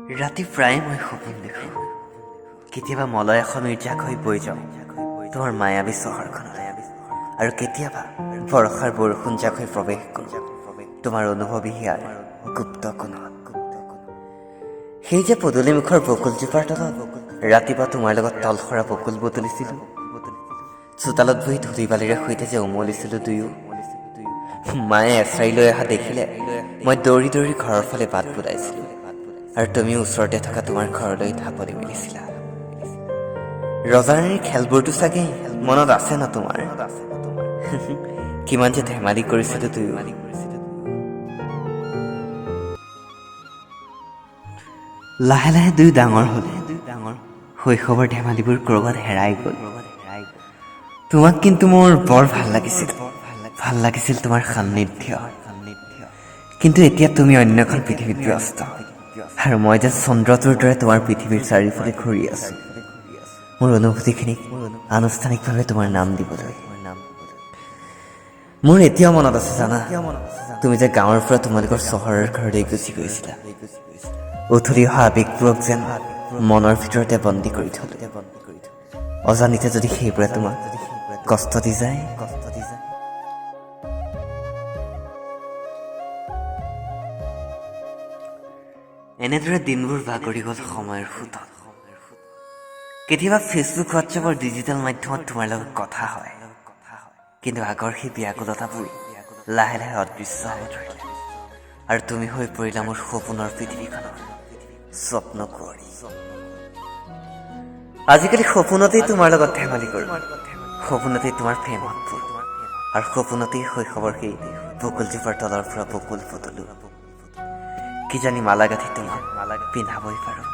ৰাতি প্ৰায়ে মই সপোন দেখোঁ। কেতিয়াবা মলয় সমীৰ জাক হৈ বৈ যাওঁ তোমাৰ মায়াবী চহৰখনলৈ, আৰু কেতিয়াবা বৰষাৰ বৰষুণ জাক হৈ প্ৰৱেশ কৰোঁ তোমাৰ অনুভৱী হিয়াৰ গুপ্ত কোণত। সেই যে পদূলিমুখৰ বকুলজোপাৰ তলত ৰাতিপুৱা তোমাৰ লগত তলসৰা বকুল বুটলিছিলোঁ, চোতালত বহি ধূলি বালিৰে সৈতে যে উমলিছিলোঁ দুয়ো। মায়ে এচাৰি লৈ অহা দেখিলে মই দৌৰি দৌৰি ঘৰৰ ফালে বাট বুলাইছিলোঁ, আৰু তুমিও ওচৰতে থকা তোমাৰ ঘৰলৈ ঢাপলি মেলিছিলা। ৰজাৰাণীৰ খেলবোৰতো চাগে মনত আছে ন তোমাৰ? কিমান যে ধেমালি কৰিছিলোঁ দুয়ো। লাহে লাহে দুয়ো ডাঙৰ হ'ল, শৈশৱৰ ধেমালিবোৰ ক'ৰবাত হেৰাই গ'ল। তোমাক কিন্তু মোৰ বৰ ভাল লাগিছিল, ভাল লাগিছিল তোমাৰ সান্নিধ্য। কিন্তু এতিয়া তুমি অন্য এখন পৃথিৱীত ব্যস্ত, আৰু মই যে চন্দ্ৰটোৰ দৰে তোমাৰ পৃথিৱীৰ চাৰিওফালে ঘূৰি আছোঁ মোৰ অনুভূতিখিনিক আনুষ্ঠানিকভাৱে তোমাৰ নাম দিবলৈ। মোৰ এতিয়াও মনত আছে জানা, তুমি যে গাঁৱৰ পৰা তোমালোকৰ চহৰৰ ঘৰলৈ গুচি গৈছিলা, উথলি অহা আৱেগবোৰক যেন মনৰ ভিতৰতে বন্দী কৰি থলো। অজানিতে যদি সেইবোৰে তোমাক কষ্ট দি যায়, এনেদৰে দিনবোৰ বাগৰি গ'ল সময়ৰ সোঁতত। কেতিয়াবা ফেচবুক, হোৱাটছএপৰ ডিজিটেল মাধ্যমত তোমাৰ লগত কথা হয়, কিন্তু আগৰ সেই ব্যাকুলতাবোৰ লাহে লাহে অদৃশ্য হ'ব ধৰিলে, আৰু তুমি হৈ পৰিলা মোৰ সপোনৰ পৃথিৱীখনৰ স্বপ্ন কুঁৱৰী। আজিকালি সপোনতেই তোমাৰ লগত ধেমালি কৰোঁ, সপোনতেই তোমাৰ প্ৰেমত পৰোঁ, আৰু সপোনতেই শৈশৱৰ সেই বকুলজোপাৰ তলৰ পৰা বকুল বুটলো। কিজানি মালা গাঁঠি তোমাক পিন্ধাবই পাৰোঁ।